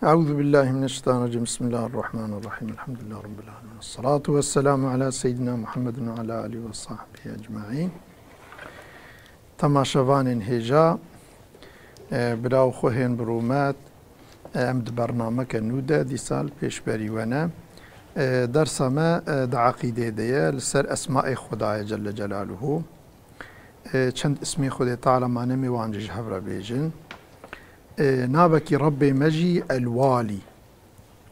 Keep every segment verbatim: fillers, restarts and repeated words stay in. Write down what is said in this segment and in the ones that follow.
Euzu billahi mineşşeytanirracim. Bismillahirrahmanirrahim. Elhamdülillahi Rabbil alemin. Esselatu vesselamu ala seyyidina Muhammedin ve ala alihi ve sahbihi ecmaîn. Temaşevanên hêja, e, bira û xwehên bi rûmet, e, em di bernameke nû de dîsa li pêşberî we ne. E, dersa me, e, di eqîdê de ye, li ser esmaê Xwedayê Celle Celaluhu. E, çend ismê Xwedê Teala mane, em ê wan jî ji hev re bêjin. E, navekî Rebbê me jî El-Walî,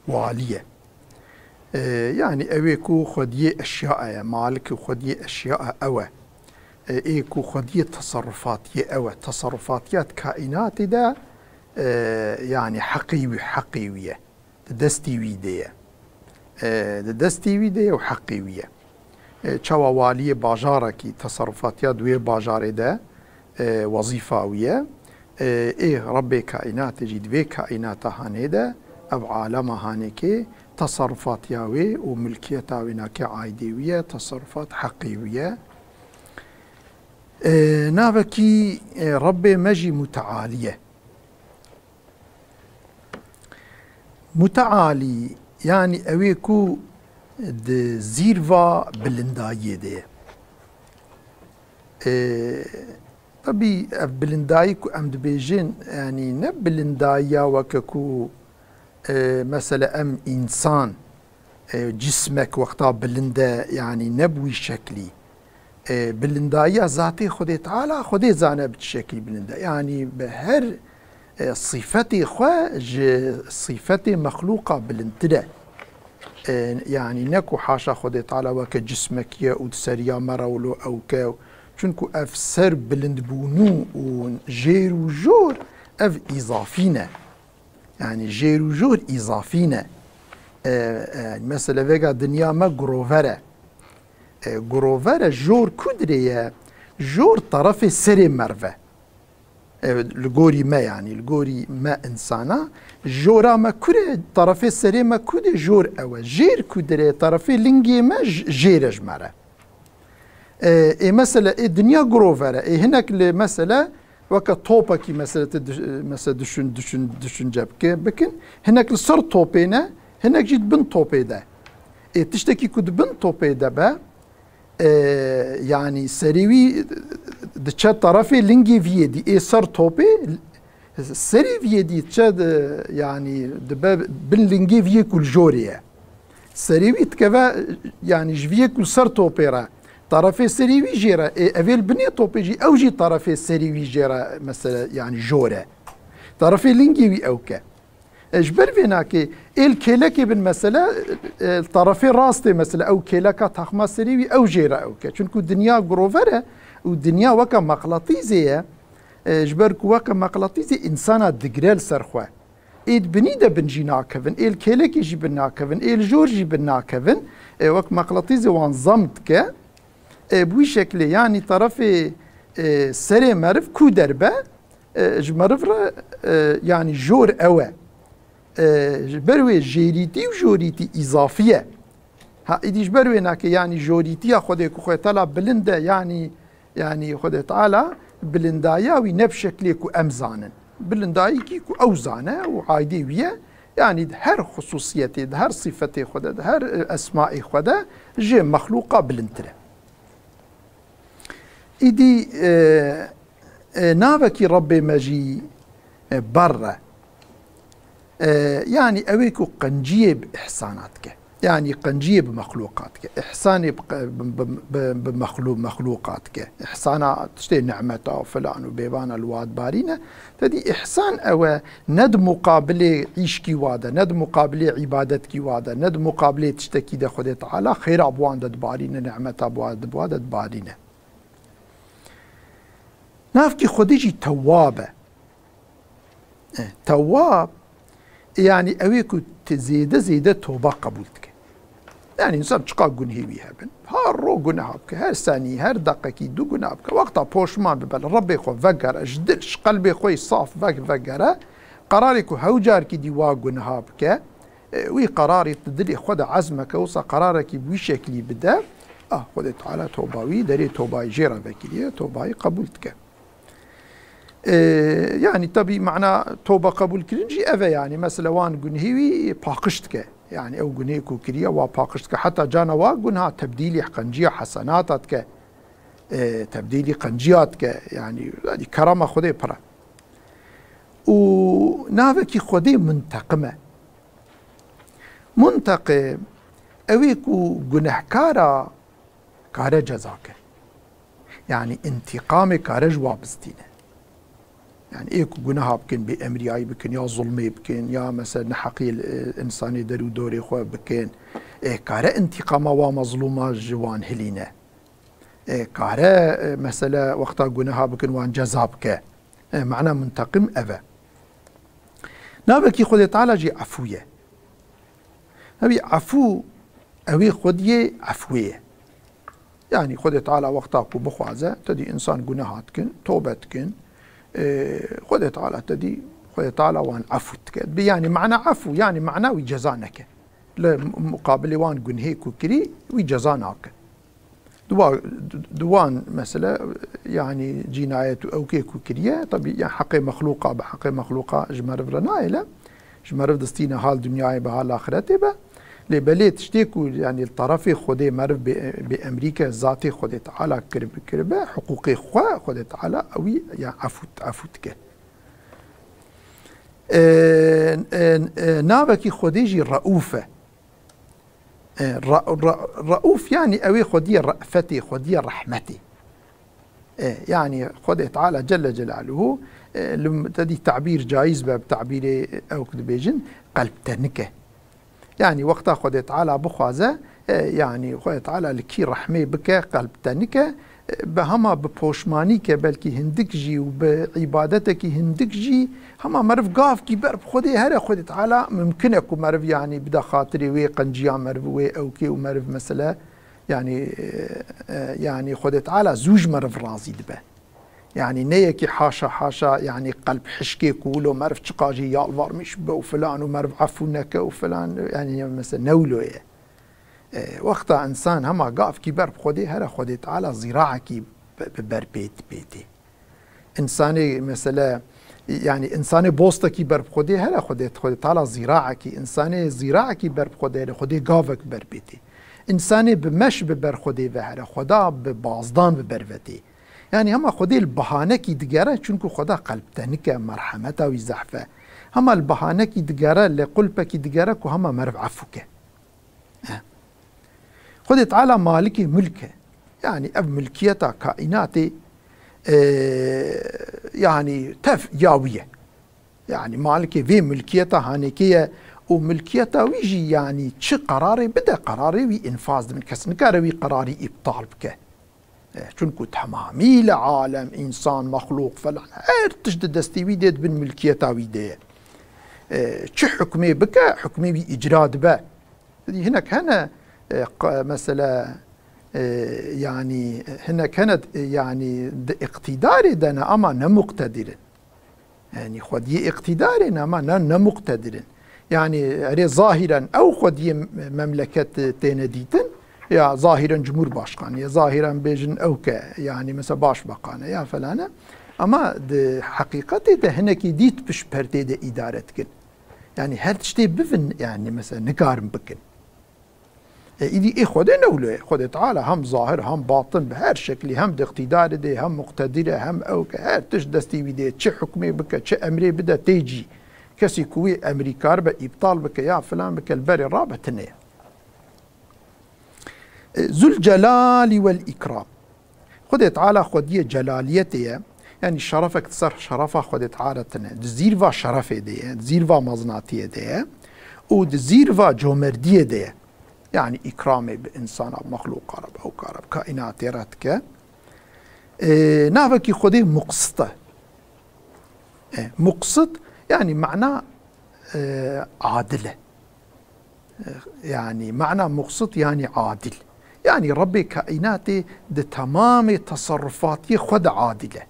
Walî ye. E, yanî ew ê ku xwediyê eşya ye, malik û xwediyê eşya ew e. E, ê ku xwediyê teserrufatiyê ew e. Teserrufatiya di kaînatê de, e, yanî heqê wî, heqê wî ye. Di destî wî de ye. E, di destî wî de ye û heqê wî ye. E, çawa waliyê bajarekî teserrufatiya di wê bajarê de, e, wezîfa wî ye. E, ê Rebbê kaînatê jî di vê kaînata hanê de, ev alema hanekê teserrufatiya wê û milkiyeta wê nake aîdê wî ye, teserrufat heqê wî ye. E, navekî, e, Rebbê me jî mutealî ye. Mutealî, yanî ew ê ku di zîrva bilindayiyê de ye. Ê, tabî ev bilindayî ku em dibêjin, yanî ne bilindayiya weke ku, ê, mesela em însan, e, cismek wexta bilind e, yanî ne bi wî şeklî. E, bilindayiya zatê Xwedê Teala, Xwedê zane bi çi şeklî bilind e. Yanî bi her, e, sîfetê xwe ji sîfetê mexlûqa bilindtir e. E, yanî ne ku haşa Xwedê Teala weke cismekî ye û di seriya me re wilo ew ke. Çunku ev ser bilindbûnû û jêr û jor ev îzafî ne. Yanî jêr û jor îzafî ne. E, e, mesela vêga dinya me girover e. E, girover e, jor ku dirê ye? Jor terefê serê meriv e. E, li gorî me yanî, li gorî me însana, jora me kur e, terefê serê me ku de jor ew e. Jêr ku dirê, terefê lingê me j-, jêr e ji me re. E, ê mesele, ê dinya girover e. Ê hinek li mesele weke topekî mesele tu düş-, mesele düşün, düşün, düşünce bike, bikin. Hinek li ser topê ne, hinek jî di bin topê de. Ê tiştekî ku di bin topê de be, e, yanî serê wî diçe terefê lingê viyê dî. Ê ser topê, serê viyê dî diçe di, yanî dibe bin lingê viyê ku li jorê ye. Serê wî dikeve, yanî ji viyê ku li ser topê re, terefê serê wî jê re, ê, evê li binê topê jî, ew jî terefê serê wî jê re, mesele, yanî jor e. Terefê lingê wî ew ke. E, ji ber vê nakê, ê li kêlekê bin mesele, e, terefê rastê mesele, ew kêleka taxma serê wî ew jê re ew ke. Çunku dinya girover e û dinya weke meqlatîzê ye. E, ji ber ku weke meqlatîzê însana digire li ser xwe. Ê di binî de bin jî nakevin, ê li kêlekê jî bin nakevin, ê li jor jî bin nakevin. Ê wek meqletîzê wan zam dike. Ê bi wî şeklê, yanî terefê, ê, serê meriv ku derbe, ê, ji meriv re, ê, yanî jor ew e. Ê, ji ber wê jêrîtî û jorîtî îzafî ye. Ha, îdî ji ber wê nake, yanî jorîtiya Xwedê ku Xwedê Teala bilind e, yanî, yanî Xwedê Teala bilindayiya wî ne bi şeklê ku em zanin. Bilindayîkî ku ew zane û aydê wî ye, yanî di her xusûsiyetê, di her sîfetê xwe de, di her, e, esmaê xwe de ji mexlûqa bilindtir e. Îdî, e, e, navekî Rebbê me jî, e, Berr e. E, yanî ew ê ku qenciyê bi îhsana dike. Yanî qenciyê bi mexlûqa dike. Îhsanê bi qe-, bi, bi, bi, bi mexlû-, mexlûqa dike. Îhsana tiştê nimeta û filan û bêvana li wa dibarîne. Te dî îhsan ew e, ne di muqabilê îşkî wa de, ne di muqabilê îbadetkî wa de, ne di muqabilê tiştekî de Xwedê Teala xêra bi wan de dibarîne, nimeta bi wa de, bi wa de dibarîne. Navkî Xwedê jî Tewwab e. E, Tewwab, yanî ew ê ku te zêde zêde toba qebûl dike. Yanî însan çiqa gunhê wî hebin, her ro guneha bike, her senî, her deqekî du guneha bike, wexta poşman bibe, li Rebbê xwe vegere, ji dil, ji qelbê xwe yî saf vek-, vegere, qerarê ku hewcarkî dî wa guneha bike, e, wî qerarê di dilê xwe de ezmeke, wisa qerarekî bi wî şeklî bide, ah, Xwedê Teala toba wî, derê tobayî jê re vekiriye, tobayî qebûl dike. E, yani tabi mana toba qebûl kirin jî ev e yani. Mesela wan gunhê wî paqij dike. Yani ew gunhê ku kiriye wa paqij dike. Heta cana wa gunha tebdîlî qenciya hesenata dike. E, tebdîlî qenciya dike. Yani, yani kerema Xwedê pir e. Û navekî Xwedê munteqim e. Munteqim, ew ê ku gunehkara kare ceza ke. Yani întîqamê kare ji wa bistîne. Yani ê ku guneha bikin, bêemriyayî bikin, ya zulmê bikin, ya mesela neheqî, e, insanê der û dorê xwe bikin, e, kare întîqama wa mezlûma ji wan hilîne. E, kare, e, mesela wexta guneha bikin wan ceza bike. E, mana munteqim ev e. Navekî Xwedê Teala jî efû ye. Hebî efû, ew ê Xwediyê efûyê ye. Yani Xwedê Teala wexta ku bixwaze, te dî insan guneha dikin, tobe dikin, e, Xwedê Teala te dî, Xwedê Teala wan efû dike. Bi yani mana efû, yani mana wî ceza neke. Li muqabilê wan gunhê ku kirî, wî ceza nake. Di wa-, di wan mesele, yani cînayet û ewkê ku kiriye, tabi yani heqê mexlûqa bi heqê mexlûqa ji meriv re nayêle. Ji meriv distîne hal dinyayê be, hal axiretê be. Lê belê tiştê ku yani li terefê Xwedê meriv bê, bêemrî ke, zatê Xwedê Teala kirib-, kiribe, hiqûqê xwe Xwedê Teala ewî ya efû, efû dike. E, e, e, navekî Xwedê jî Reûf e. E, ra-, ra-, Raûf, yani ew ê Xwediyê re'fetê, Xwediyê rehmetê. E, yani Xwedê Teala Celle Celaluhu, e, li, te dî tabîr caiz be, bi tabîrê ew ku dibêjin, qelbtenik e. Yani wexta Xwedê Teala bixwaze, e, yani Xwedê Teala li kî rehmê bike, qelbtenik e, e, bi hema bi poşmanî ke belkî hindik jî û bi îbadetekî hindik jî, hema meriv gavkî ber bi Xwedê here, Xwedê Teala mimkin e ku meriv, yanî bide xatirê wê qenciya meriv, wê ewkê û meriv mesele, yanî, e, e, yanî Xwedê Teala zû ji meriv razî dibe. Yanî ne yekî haşa haşa, yanî qelb hişkê ku wilo meriv çiqa jî yalvarmîş bibe û filan û meriv efû neke û filan, yanî mesela ne wilo ye. E, wexta însan hema gavkî ber bi Xwedê here, Xwedê Teala zîraekî bi, bi ber pê, pê tê. Însanê, mesele, yani însanê bostekî ber bi Xwedê here, Xwedê, Xwedê Teala zîraekî, însanê zîraekî ber bi Xwedê here, Xwedê gavek ber pê tê. Însanê bi meş bi ber Xwedê ve here, Xweda bi bazdan bi ber ve tê. Yani hema Xwedê li bahanekî digere, çunku Xweda qelbtenik e, merhemeta wî zehf e. Hema li bahanekî digere, li qulpekî digere ku hema meriv efû ke. Xwedê Teala malikê mulk e. Yani ev mulkiyeta kaînatê, e, yani tev ya wî ye. Yani malikê vê mulkiyeta hanekê ye û mulkiyeta wî jî yani çi qerarê bide, qerarê wî înfaz dibin. Kes nikare wî qerarî îptal bike. E, çunku temamî li alem, însan, mexlûq falan her tişt di destê wî de, di bin mulkiyeta wî de ye. E, çi hukmê bike, hukmê wî îcra dibe. Hinek hene, e, q-, mesele, e, yani, hinek hene, e, yani, di iqtîdarê de ne, ama ne muqtedir in. Yani, xwediyê iqtîdarê ne, ama ne, ne muqtedir in. Yani, erê zahiren ew xwediyê memleket têne dîtin, ya zahiren cumhurbaşkanı, ya zahiren bêjin ew ke, yani, mesela başbakan e, ya falan e. Ama di heqîqetê de hinekî dît pişt perdê de îdare dikin. Yani, her tiştê bivin, yani, mesela nikarin bikin. E, îdî ê Xwedê ne wilo ye. Xwedê Teala hem zahir, hem batin, bi her şeklî, hem di iqtîdarê de, hem muqtedir e, hem ew ke her tişt destî wî de ye. Çi hukmê bike, çi emrê bide, tê cî. Kesî ku wî emrî karibe îptal bike ya filan bike, li berê rabe, tune ye. E, Zulcelali wel Îkram. Xwedê Teala xwediyê celaliyetê ye. Yani şerefek di ser şerefa Xwedê Teala tine. Di zîrva şerefê de ye, di zîrva mezinatiyê de ye û di zîrva comerdiyê de ye. Yani îkramê bi însana, bi mexlûqa re, bi ewka re, bi kaînatê re dike. E, navekî Xwedê muqsit e. E, muqsit, yani mana, e, adil e. E, yani mana muqsit yani adil. Yani Rebbê kaînatê di temamê teserrufatiyê xwe de adil e.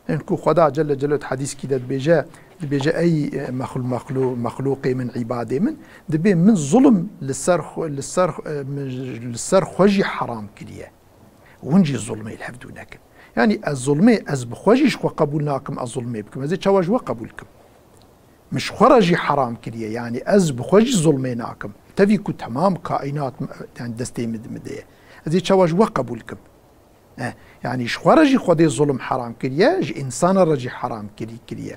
Hin ku Xweda Celle Celaluhu di hedîskî de dibêje, dibêje, "Ey, e, mexl-, mexlû-, mexlûqê min, îbadê min, dibê min zulm li ser xwe, li ser, e, min, li ser xwe jî heram kiriye." Hûn jî zulmê li hevdû nekin. Yanî ez zulmê, ez bi xwe jî ji xwe qebûl nakim ez zulmê bikim. Ez ê çawa ji we qebûl kim? Min ji xwe re jî heram kiriye. Yanî ez bi xwe jî zulmê nakim. Tevî ku temam kaînat, yani destê min, min de ye. Ez ê çawa ji we qebûl kim? E, yanî ji xwe re jî Xwedê zulm heram kiriye, ji însana re jî heram kirî-, kiriye.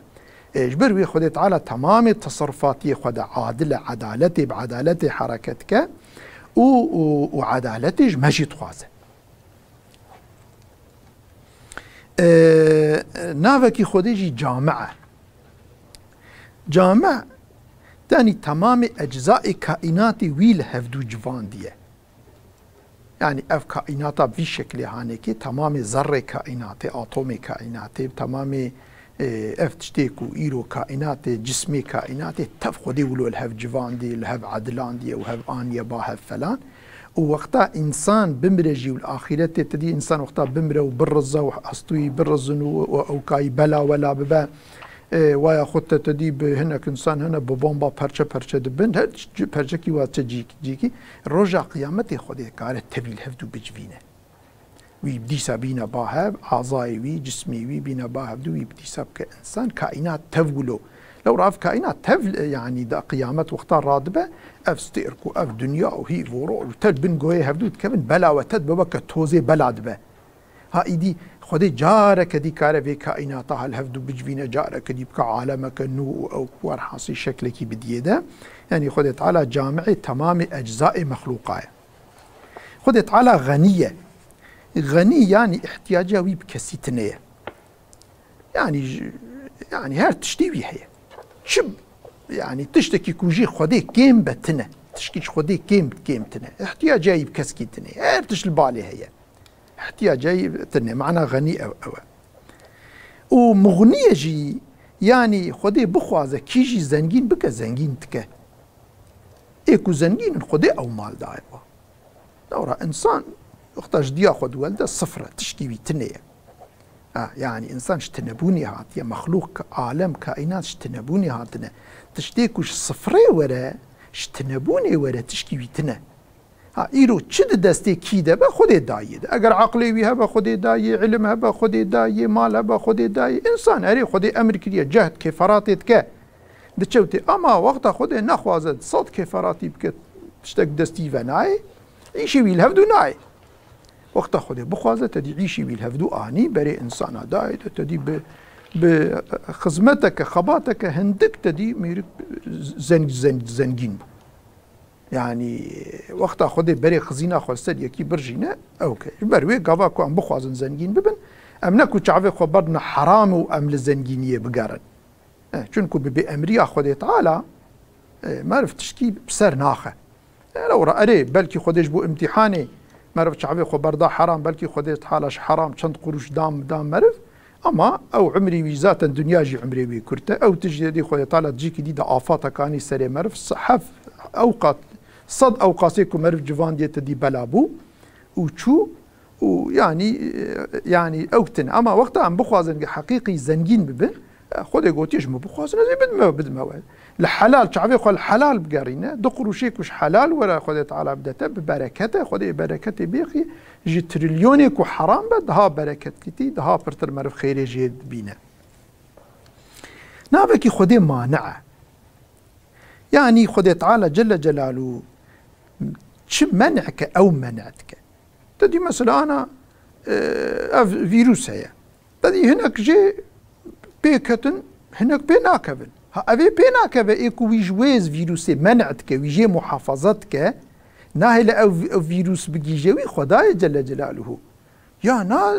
E, ji ber wê Xwedê Teala temamê teserrufatiyê xwe de adil e, edaletê, bi edaletê hereket dike û, û, û edaletê ji me jî dixwaze. E, navekî Xwedê jî Cami e. Cami, yanî temamê eczaê kaînatê wî li hevdû civandiye. Yanî ev kaînata vî şeklê hanekê, temamê zerrê kaînatê, atomê kaînatê, temamê, e, ev tiştê ku îro kaînatê, cismê kaînatê tev Xwedê wilo li hev civandî, li hev edilandiye û hev aniye ba hev falan. Û wexta însan bimire jî û li axîretê te dî însan wexta bimire û birize û hestûyî birizin û, û ew kayî bela wela bibe, e, waya xwe te, te dî bi hinek însan hene bi bomba perçe perçe dibin. Her c-, perçekî wa çe cîk-, cîkî. Roja qiyametê Xwedê kare tevî li hevdû bicivîne. Wî dîsa bîne ba hev, azayê wî, cismê wî bîne ba hevdû, wî dîsa bike însan, kaînat tev wilo. Lewra ev kaînat tev, yanî da qiyamet wexta radibe, ev stêrk û ev dinya û hîv û roj û te bin goyê hevdû dikevin, bela we te dibe weke tozê bela dibe. Ha îdî Xwedê careke dî kare vê kaînata hal hevdû bicivîne, careke dî bike alemeke nû û ew werhasî şeklekî bidiyê de. Yanî Xwedê Teala camiê temamê eczaê mexlûqa ye. Xwedê Teala xenî ye. Xenî yanî îhtiyacê wî bi kesî tine ye. Yanî ji, yanî her tiştî wî heye. Çi, yanî tiştekî ku jî Xwedê kêm be tine. Tişkî ji Xwedê kêm, kêm tine. Îhtiyacê wî bi keskî tine ye. Her tişt li balê heye. Îhtiyacê wî tine. Mana xenî ew, ew e. Û muxnî ye jî, yanî Xwedê bixwaze kî jî zengîn bike, zengîn dike. Ê ku zengîn in Xwedê ew mal daye wa. Lewra însan wexta ji diya xwe diwelde sifir e, tişkî wî tine ye. Ha, yanî însan ji tinebûnê hatiye, mexlûq, alem, kaînat ji tinebûnê hatine. Tiştê ku ji sifirê were, ji tinebûnê were, tişkî wî tine. Ha, îro çi di destê kî de be, Xwedê dayê de. Eger aqilê wî hebe, Xwedê dayê, îlim hebe, Xwedê dayê, mal hebe, Xwedê dayê. Însan erê Xwedê emir kiriye, cehd, kêferatê dike. Diçewtê. Ama wexta Xwedê nexwaze, sed kêferatî bike, tiştek destî ve nayê, îşê wî li hevdû nayê. Wexta Xwedê bixwaze, te dî îşê wî li hevdû anî, berê însana dayê de, te dî bi, bi xizmeteke, xebateke hindik te dî mêrik zen-, zen-, zengîn bû. Yanî wexta Xwedê berê xizîna xwe li ser yekî birjîne, ew ke. Ji ber wê gava ku em bixwazin zengîn bibin, em ne ku çavê xwe berdine heram û em li zengîniyê bigerin. E, çunku bi bêemriya Xwedê Teala, e, meriv tişkî bi ser naxe. E, lewra erê, belkî Xwedê ji bo îmtîhanê meriv çavê xwe berda heram, belkî Xwedê Teala ji heram çend quruş dan, dan meriv, ama ew umrî wî zaten dinya jî umrê wî kurt e. Ew tiştê dî Xwedê Teala cîkî dî de afata kanî serê meriv, se-, hef, ewqat, sed ewqasê ku meriv civandiye te dî bela bû û çû, û yanî, e, yanî ew tine. Ama wexta em bixwazin ki heqîqî zengîn bibin, e, Xwedê gotiye ji min bixwazin, ez ê bidime, bidime we. Li helal, çavê xwe li helal bigerîne, du quruşê ku ji helal were Xwedê Teala bide te, bi bereket e, Xwedê bereketê bêxî, ji trilyonê ku heram be, daha bereketkitî, daha pirtir meriv xêrê jê dibîne. Navekî Xwedê mani e. Yanî Xwedê Teala Celle Celaluhu çi men'ke ew men'e dike. Te dî mesela ana, e, ev vîrus heye. Te dî hinek jê pê ketin, hinek pê nakevin. Ha, ev ê pê nakeve, ê ku wî ji wê vîrusê men'e dike, wî jê muhafaza dike, nahêle ew, ew vîrus bigîje wî, Xwedayê Celle Celaluhu. Ya na,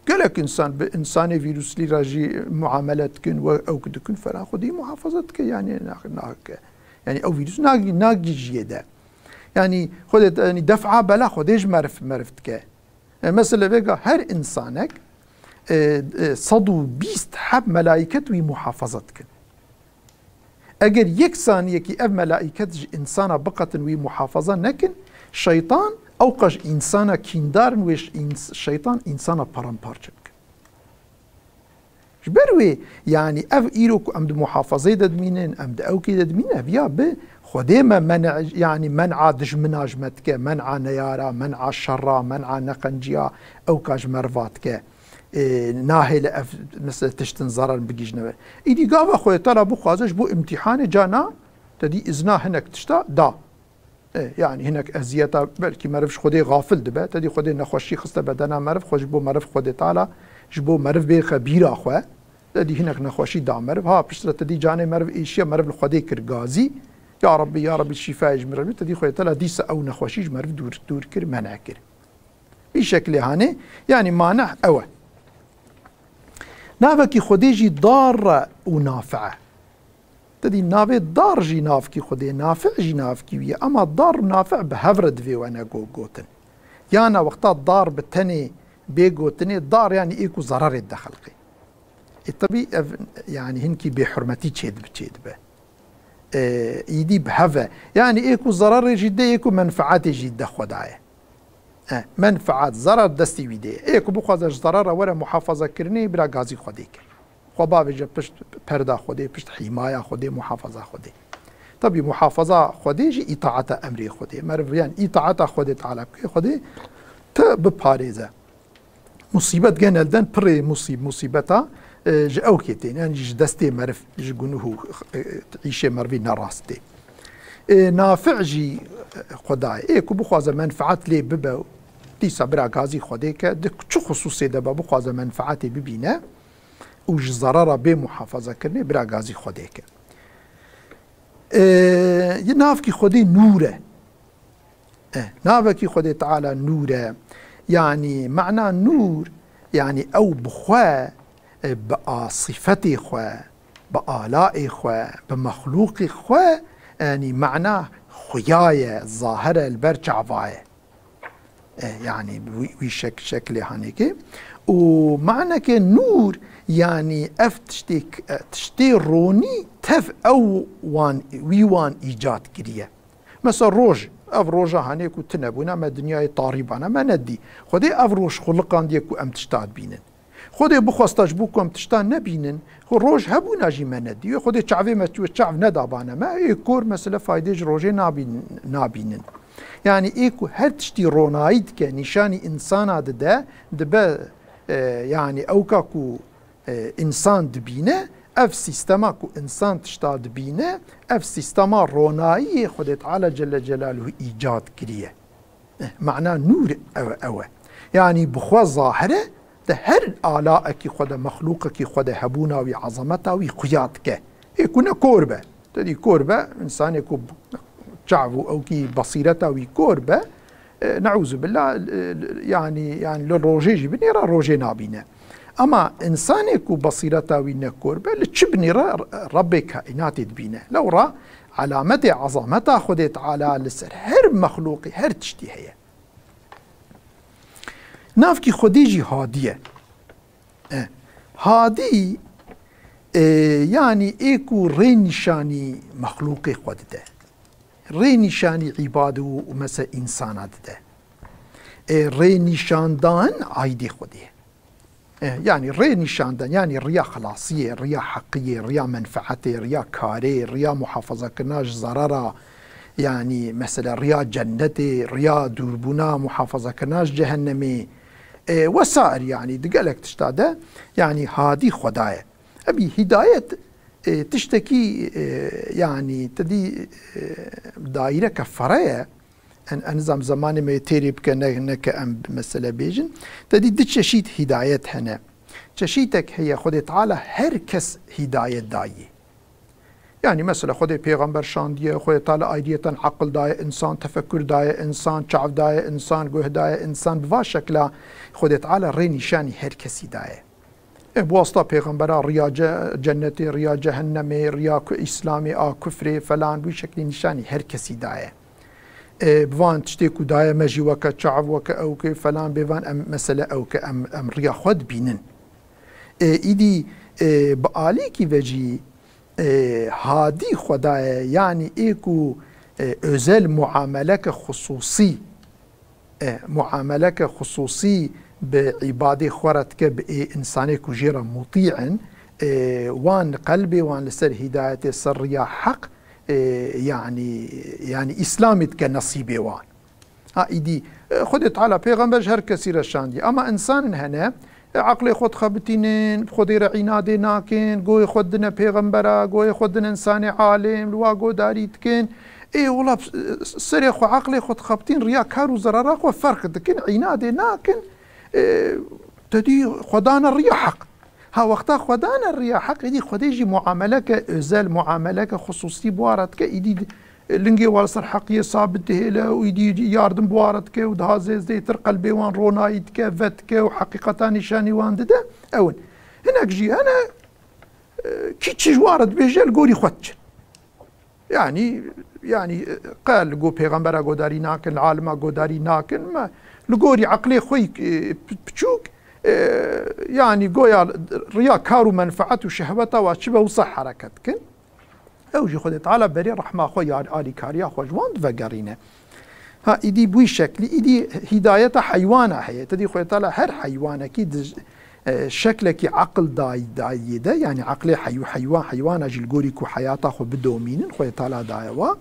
gelek însan bi însanê vîruslî re jî muamele dikin, we ew ku dikin, fela Xwedî muhafaza dike, yanî na-, nake. Yanî ew vîrus nagî-, nagîjiyê de. Yanî Xwedê, yanî def'a bela Xwedê ji meriv, meriv dike. E, mesela vêga her însanek, e, e, sed û bîst heb melaiket wî muhafaza dikin. Eger yek saniyekî ev melaiket ji însana biqetin wî muhafaza nekin, şeytan ewqas însana kîndar in wê ş-, îns-, şeytan însana paramparçe bikin. Ji ber wê, yanî ev îro ku em di muhafazeyê de dimînin, em di ewkê de dimînin, ev ya bi Xwedê me men'a, yanî men'a dijmina ji me dike, men'a neyara, men'a şerra, men'a neqenciya ewka ji me riva dike. e, nahêle ev, mesela, tiştin zarar bigihîjine we. Îdî gava Xwedê Teala bixwaze ji bo îmtîhanê cana, te dî izna hinek tişta da. E, yanî hinek eziyeta, belkî meriv ji Xwedê xafil dibe, te dî Xwedê nexweşî xiste bedena meriv, xwe ji bo meriv Xwedê Teala, ji bo meriv bêxe bîra xwe, te dî hinek nexweşî da meriv. Ha, piştre te dî canê meriv êşiya, meriv li Xwedê kir gazî. Ya Rabbî, ya Rabbî, şîfayê ji min re bî, te dî Xwedê Teala dîsa ew nexweşî ji meriv dûr, dûr kir, menê kir. Vî şeklê hanê, yanî maneh ew e. Navekî Xwedê jî dar e û nafi e. Te dî navê dar jî navkî Xwedê, nafi jî navkî wî ye. Ema dar û nafi bi hev re divê wene go-, gotin. Yana wexta dar bi tenê bê gotinê, dar yanî êk û zerarê dide xelqê. E, tebî ev, yanî hinkî bêhurmetî çêdib-, çêdibe. E, îdî bi hev e. Yanî êk û zerarê jî de, êk û menfaetê jî de xwe daye. E, menfaet, zerar destî wî de ye. Ê ku bixwaze ji zerara were muhafaza kirinê, bira gazî Xwedê kir. Xwe bavêje pişt perda Xwedê, pişt hîmaya Xwedê, muhafaza Xwedê. Tabî muhafaza Xwedê jî îtaeta emrê Xwedê. Meriv yan îtaeta Xwedê Teala bike, Xwedê te biparêze. Musîbet genelden pirê musîb-, musîbeta, e, ji ewkê tên, yanî ji destê meriv, ji gunuh û, e, îşê merivî nerast tê. E, nafi jî, e, Xwedayê. Ê ku bixwaze menfaet lê bibe, dîsa bira gazî Xwedê ke, di çi xusûsê de be, bixwaze menfaetê bibîne û ji zerara bê muhafaza kirinê, bira gazî Xwedê ke. E, yê navkî Xwedê nûr e. E, navekî Xwedê Teala nûr e. Yanî mana nûr, yanî ew bi xwe, e, bi a sifetê xwe, bi alayê xwe, bi mexlûqê xwe, yanî mana xuya ye, zahir e, li ber çava ye. E, yanî wî, wî şek-, şeklê hanêkê. Û maneke nûr, yanî ev tiştê k-, e, tiştê ronî tev ew wan, wî wan îcad kiriye. Mesela roj, ev roja hanê ku tune bûne, me dinyayê tarî bane, me nedî. Xwedê ev roj xuliqandiye ku em tişta dibînin. Xwedê bixwesta ji bo ku em tişta nebînin, xwe roj hebûna jî me nedî. Wê Xwedê çavê me, wê çav nedabane me, ê kor mesele faydê ji rojê nabîn-, nabînin. Yanî ê ku her tiştî ronayî dike, nîşanî însana dide, dibe, e, yanî ewka ku e, însan dibîne, ev sîstema ku însan tişta dibîne, ev sîstema ronayiyê Xwedê Teala Celle Celaluhu îcad kiriye. E, mana nûr ew, ew e. Yanî bi xwe zahir e, di her alaekî xwe de, mexlûqekî xwe de hebûna wî, ezameta wî xuya dike. Ê ku ne kor be. Te dî kor be, însanê ku çav û ewkî besîreta wî kor be, e, neûzubillah, e, yanî, yanî li rojê jî binêre, rojê nabîne. Ama însanê ku besîreta wî ne kor be, li çi binêre Rebbê kaînatê dibîne. Lewra alametê ezameta Xwedê Teala li ser her mexlûqî, her tiştî heye. Navkî Xwedê jî Hadî ye. E, Hadî, e, yanî ê ku rê nîşanî mexlûqê xwe dide. Rê nîşanî îbad û, û mese însana dide. E, rê nîşandan aîdê Xwedê ye. E, yanî rê nîşandan, yanî riya xilasiyê, riya heqiyê, riya menfeetê, riya karê, riya muhafazakirina ji zerara, yanî mesela riya cennetê, riya dûrbûna, muhafazakirina ji cehennemê, e, wesair, yanî di gelek tişta de, yanî Hadî Xweda ye. Ebî hîdayet, e, tiştekî, e, yanî te dî, e, daîreke fere ye. En, en nizam zemanê me têrê bike, ne, ne ke em mesele bêjin. Te dî du çeşît hîdayet hene. Çeşîtek heye Xwedê Teala her kes hîdayet dayî. Yanî mesela Xwedê pêxember şandiye, Xwedê Teala ayriyeten aqil daye însan, tefekkür daye însan, çav daye însan, guh daye însan, bi va şekla Xwedê Teala rê nîşanî her kesî daye. E, bi wasta pêxembera riya ce-, cennetê, riya cehennemê, riya ku-, îslamê, a kufrê, felan, wî şeklî nîşanî her kesî daye. E, bi van tiştê ku daye me jî weke çav, weke ewkê, felan, bê van em mesele ewke, em, em riya xwe dibînin. E, îdî, e, bi alîkî ve jî, e, Hadî Xweda ye, yanî ê ku, e, özel muameleke xusûsî, e, muameleke xusûsî bi îbadê xwe re dike, bi ê însanê ku jê re mutî in, e, wan qelbê wan li ser hîdayetê, ser riya heq, e, yanî, yanî Îslamê dike nesîbê wan. Ha, îdî, e, Xwedê Teala pêxember ji her kesî re şandiye. Ama însanin hene, Eqlê xwe dixebitînin, bi Xwedê re înadê nakin, goyê xwe didine pêxembera, goyê xwe didine însanê alim, li wa godarî dikin. Ê wela, serê xwe, eqlê xwe dixebitîn, riya kar û zerera xwe ferq dikin, înadê nakin. Ê, te dî xwe dane riya heq. Ha, wexta xwe dane riya heq, êdî Xwedê jî muameleke özel, muameleke xusûsî bi wa re dike, êdî lingê wan li ser heqiyê sabit dihêle û êdî yardim bi wan re dike û daha zê-, zêtir qelbê wan ronayî dike, vedike û heqîqeta nîşanî wan dide. Ew in. Hinek jî hene, e, kî çi ji wan re dibêje, li gorî xwe diçin. Yanî, yanî, e, qe li gor pêxembera godarî nakin, li alima godarî nakin, me li gorî eqlê xwe yî, e, pi-, piçûk, e, yanî goya riya kar û menfaet û şehweta wa çi be wisa hereket dikin. Ew jî Xwedê Teala berê rehma xwe, yar-, alîkariya xwe ji wan divegerîne. Ha, îdî bi wî şeklî, îdî hîdayeta heywana heye. Te dî Xwedê Teala her heywanekî di, e, şeklekî eqil day-, dayê de, yanî eqlê heyw-, heywan, heywana jî li gorî ku heyata xwe bidomînin, Xwedê Teala daye wa.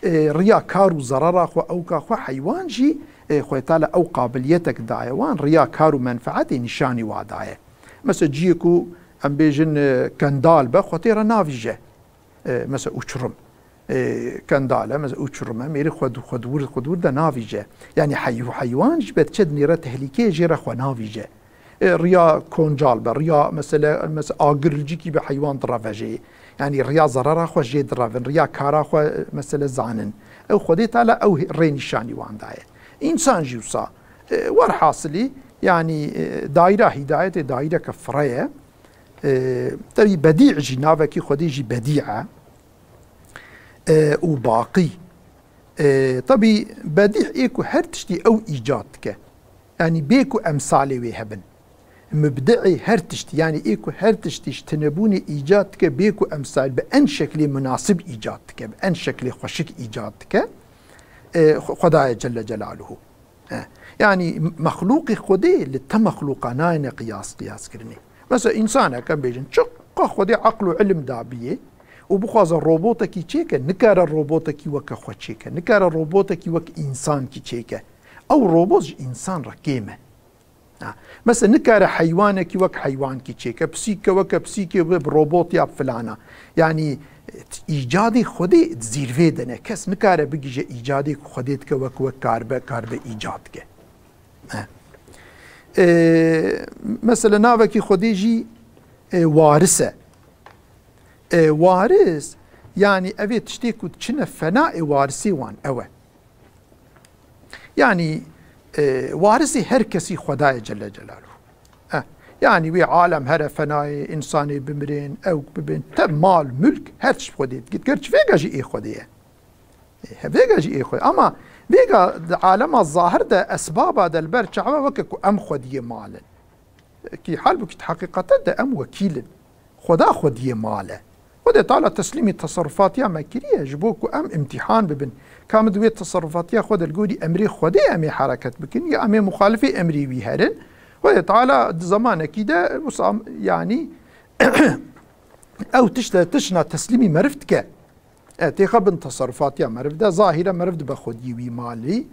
E, riya kar û zerera xwe, ewka xwe heywan jî, e, Xwedê Teala ew qabiliyetek daye wan, riya kar û menfaetê nîşanî wa daye. Mesela ciyê ku em bêjin, e, kendal be, xwe tê re navîje. E, mesela uçurum. E, kendale, mesela uçurum e, mêrî xwe du-, xwe dûr, xwe dûr de navîje. Yanî heyw-, heywan ji ber çi dinêre tehlîkeyê jê re xwe navîje. E, riya koncal be, riya mesela, mesela agirlicikî be heywan direve jê. Yanî riya zerera xwe jê direvin, riya kara xwe, e, mesela zanin. Ew Xwedê Teala ew rê nîşanî wan daye. Însan jî wisa. E, werhasilî, yanî, e, daîra hîdayetê daîreke fire ye. E, tevî bedî jî, navekî Xwedê jî bedî e, e, û baqî. E, tevî bedî ê ku her tiştî ew îcad dike. Yanî bê ku emsalê wê hebin. Mubdi'ê her tiştî, yanî ê ku her tiştî ji tinebûnê îcad dike, bê ku emsal bi en şeklê munasib îcad dike, bi en şeklê xweşik îcad dike. E, Xwe-, Xwedayê Celle Celaluhu. He. Yanî mexlûqê Xwedê li te mexlûqa nayêne qiyas, qiyas kirinê. Mesela însanek em bêjin, çiqa Xwedê eql û ilim dabiyê û bixwaze robotekî çêke, nikare robotekî weke xwe çêke, nikare robotekî wek însankî çêke. Ew robot ji însan re kêm e. Ha. Mesela nikare heywanekî wek heywankî çêke, pisîke weke pisîkê bi, bi robot ya filana. Yanî, îcadê Xwedê di zîrvê de ne. Kes nikare bigihîje îcadê ku Xwedê dike wek, wek karibe, karibe îcad dike. He. E, mesela navekî Xwedê jî, e, waris e. E, waris, yanî evê tiştê ku diçine fena ê warisê wan ew e. Yanî, e, warisê her kesî Xwedayê Celle Celaluhu. Eh, yanî wê alem here fenayê, însanê bimirin, ew bibin, te mal, mulk, her tişt Xwedê digit. Ger çi vêga jî ê Xwedê ye. E, he, vêga jî ê Xwedê. Ama vêga di alema zahir de, esbaba de li ber çawa weke ku em xwediyê mal in. Kî halbûkî di heqîqete de em wekîl in. Xweda xwediyê mal e. Xwedê Teala teslîmî teserrufatiya me kiriye ji bo ku em îmtîhan bibin. Ka em di wê teserrufatiya xwe de li gorî emrê Xwedê em ê hereket bikin ya em ê muxalifê emrê wî herin. Xwedê Teala di zemanekî de wisa, yanî ew tişt e, tişna teslîmî meriv dike. E, têxe bin teserrufatiya meriv de, zahîre meriv dibe xwediyê wî malî.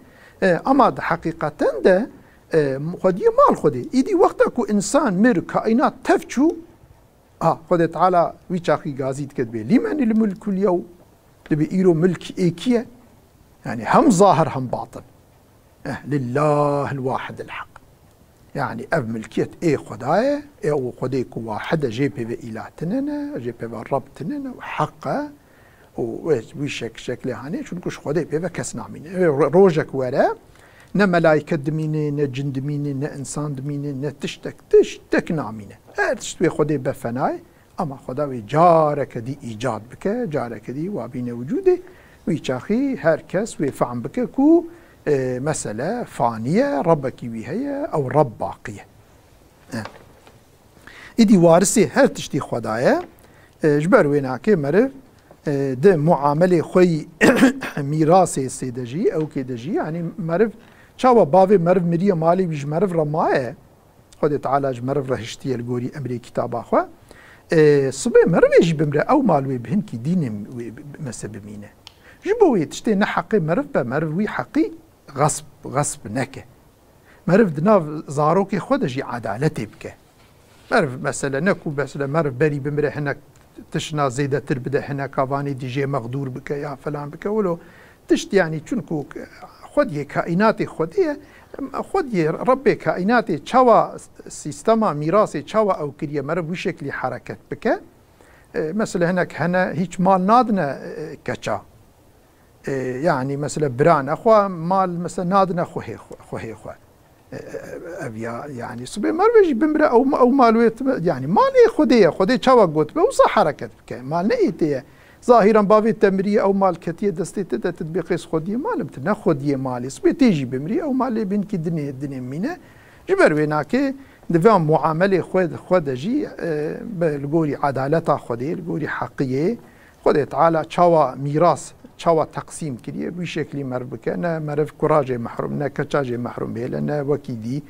E, ama di heqîqeten de, e, xwediyê mal Xwedê. Îdî wexta ku însan mir, kaînat tev çû, a, Xwedê Teala wî çaxî gazî dike dibê, "Lîmenil mulkul yewm?" Dibê, "Îro milk ê kî ye?" Yanî hem zahir hem batin. Eh, lillahil wahidil haq. Yanî ev milkiyet ê Xweda ye, ê û Xwedê ku wahid e, jê pê ve îlah tine ne, jê pê ve Reb tine ne, û heq e, û wê, wî şek-, şeklê hanê, çunku ji Xwedê pê ve kes namîne. Ê ro-, rojek were, ne melayke dimîne, ne cin dimîne, ne însan dimîne, ne tiştek, tiştek namîne. Her tişt wê Xwedê be fenayê, Ama Xweda wê careke dî îcad bike, careke dî wa bîne wicûdê, wî çaxî her kes wê fehm bike ku, e, mesele fanî ye, Rebbekî wî heye, ew Reb baqî ye. E. Îdî warisê her tiştî Xweda ye. E, ji ber wê nakê meriv, e, di muamelê xwe yî mîrasê sê de jî, ewkê de jî, yanî meriv, çawa bavê meriv miriye, malê wî ji meriv re maye, Xwedê Teala ji meriv re hiştiye li gorî emrê kitaba xwe. Ê, sibê merivê jî bimre, ew mal wê bi hinkî dînê wê bi-, mese bimîne. Ji bo wê tiştê ne heqê meriv be, meriv wî heqî xesp, xesp neke. Meriv di nav zarokê xwe de jî edaletê bike. Meriv, mesele ne ku, mesele, meriv berî bimire, hinek tişna zêdetir bide, hineka vanê dî jê mexdûr bike ya felan bike. Wilo tişt, yanî, çunku Xwediyê kaînatê Xwedê ye. Xwediyê, Rebbê kaînatê çawa sîstema mîrasê çawa ew kiriye, meriv wî şeklî hereket bike. E, mesele hinek hene hîç mal nadine, e, keça. E, yanî, mesele, birane xwe mal, mesele, nadine xwehê xwe, xwehê xwe. E, e, ev ya, yanî, sibê merve jî bimire, ew, ew mal wê time, yanî, malê Xwedê ye, Xwedê çawa gotibe, wisa hereket bike. Mal ne êtê ye. Zahiren bavê te miriye, ew mal ketiye destê te de, tu dibê qês xwediyê malim, tu ne xwediyê malê. Sibê tê jî bimrî, ew malê binkî dinê, dinê mîne. Ji ber wê nake, di van muamelê xwe, xwe de jî, e, be, li gorî edaleta Xwedê, li gorî heqiyê, Xwedê Teala çawa mîras, çawa teqsîm kiriye, bi wî şeklî meriv bike, ne meriv kura jê mehrum, ne keça jê mehrum bihêle, ne wekî dî.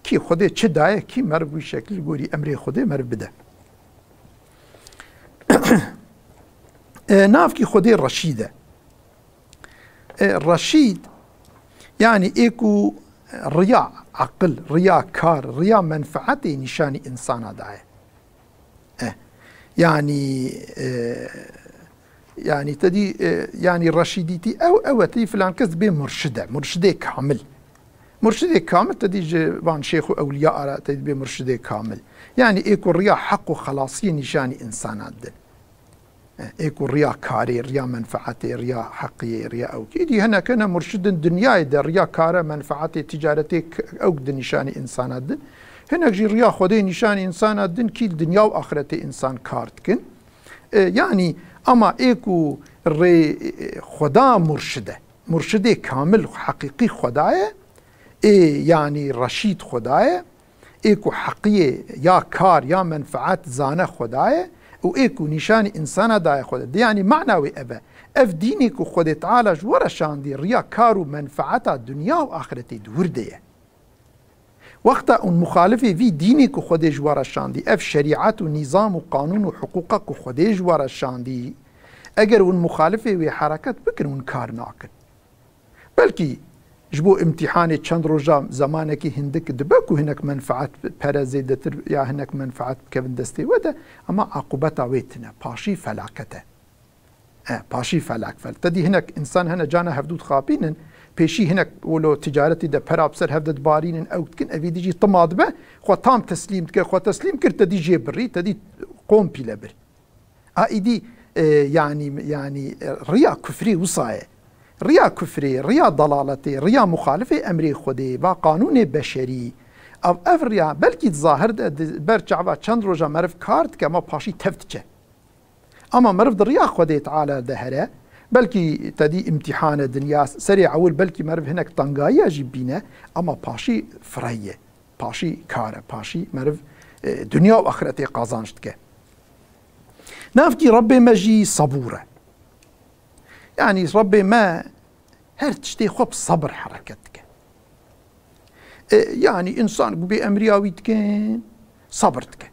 Kî Xwedê çi daye, kî meriv bi wî şeklî li gorî emrê Xwedê meriv bide. E, navkî Xwedê Reşîd e. E, Reşîd, yanî ê ku riya aqil, riya kar, riya menfeetê nîşanî însana daye. E, yanî, e, yanî te dî, e, yanî reşîdîtî ew, ew e, te dî filan kes dibê murşid e, murşidê kamil. Murşidê kamil te dî ji van şêx û ewliya ara te dî dibê murşidê kamil. Yanî ê ku riya heq û xelasiyê nîşanî însana didin. Ê ku riya karê, riya menfeetê, riya heqiyê, riya ewkî. Îdî hinek hene murşidin dinyayê de riya kare, menfeetê, ticaretê k-, ewk di nîşanî însana din. Hinek jî riya Xwedê nîşanî însana din kî dinya û axretê însan kar dikin. E, yanî ama ê ku rê, e, Xweda murşid e. Murşidê kamil, heqîqî Xweda ye. Ê, yanî reşîd Xweda ye. Ê ku heqiyê ya kar ya menfeet zane Xweda ye û ê ku nîşanî însana daye Xweda. Di, yanî mana wê ev e. Ev dînê ku Xwedê Teala ji we re şandî, riya kar û menfeeta dinya û axretê di wir de ye. Wexta hûn muxalifê vî dînê ku Xwedê ji we re şandî, ev şerîet û nîzam û qanûn û hiqûqa ku Xwedê ji we re şandî, eger hûn muxalifê wê hereket bikin, hûn kar nakin. Belkî ji bo îmtîhanê çend roja, zemanekî hindik dibe ku hinek menfeet, pere zêdetir ya hinek menfeet bikevin destê we de, ama aqûbeta wê tune, paşî felaket e. E, paşî felak fel. Te dî hinek însan hene cana hevdû dixapînin, pêşî hinek wilo ticaretî de pera bi ser hev de dibarînin, ew dikin, evî dî jî tima dibe, xwe tam teslîm dike, xwe teslîm kir, te dî jê birî, te dî kompîle bir. A îdî, e, yanî, yanî, e, riya kufrê wisa ye. Riya kufrê, riya dalaletê, riya muxalifê emrê Xwedê, va qanûnê beşerî. Ev, ev riya belkî di zahir de, di ber çava çend roja meriv kar dike, ama paşî tev diçe. Ama meriv di riya Xwedê Teala de here, belkî te dî îmtîhan e dinya, serê ewil belkî meriv hinek tengayiya jî bîne, ama paşî firey ye. Paşî kar e, paşî meriv, e, dinya û axretê qazanç dike. Navkî Rebbê me jî sebûr e. Yanî Rebbê me her tiştê xwe bi sebir hereket dike. E, yanî însan ku bêemriya wî dikin, sebir dike.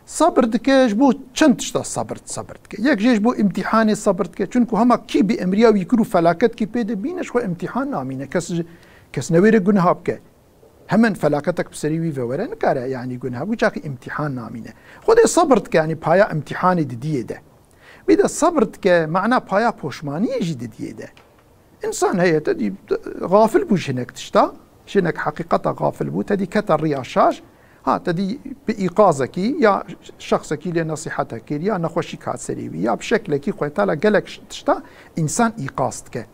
Sebir dike, ji bo çend tişta sebir, sebir dike. Yek jê ji bo îmtîhanê sebir dike. Çunku hema kî bêemriya wî kir û felaketkî pê de bîne, ji xwe îmtîhan namîne. Kes, kes newêre guneha bike. Hemen felaketek bi serî wî ve were nikare, yanî guneha, wî çaxî îmtîhan namîne. Xwedê sebir dike, yanî paya îmtîhanê didiyê de. Wî de sebir dike, mana paya poşmaniyê jî didiyê de. Însan heye te dî, xafil bû ji hinek tişta, ji hinek heqîqeta xafil bû, te dî kete riya şaş, ha, te dî bi îqazekî ya şexsekî lê nesîhete kir, ya nexweşî kat serê wî, ya bi şeklekî xwe tala gelek ş-, tişta însan îqaz dike.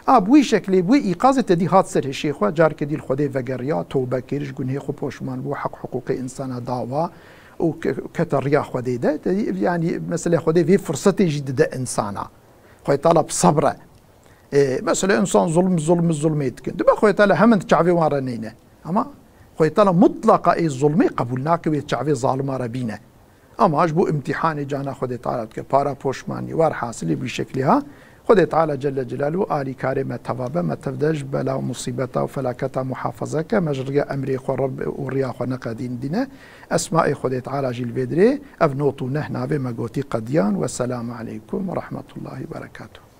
A, bi wî şeklê, bi wî îqazê te dî hat ser hişê xwe, careke dî li Xwedê vegeriya, tewbe kir, ji gunhê xwe poşman bû, heq hiqûqê însana dawa û ke-, kete riya Xwedê de. Te dî, yanî, mesele Xwedê vê firsetê jî dide însana. Xwedê Teala bi sebr e. Ê, mesela însan zulm, zulm, zulmê dikin. Dibe Xwedê Teala hemin di çavê wan re neyne. Ama Xwedê Teala mutlaqa ê zulmê qebûl nake, wê çavê zalima re bîne. Ama ji bo îmtîhanê cana Xwedê Teala dike, para poşmanî, werhasilî bi şeklî ha. Xwedê Teala Celle Celaluhu alîkarê me teva be, me tev de ji bela û musîbeta û felaketa muhafaza ke, me ji riya emrê xwe Reb û riya xwe neqedîn dîne. Esmaê Xwedê Teala jî li vê dirê, ev not û neh navê me gotî qediyan. Wesselamu aleykum ve rahmetullahi ve berekatuhu.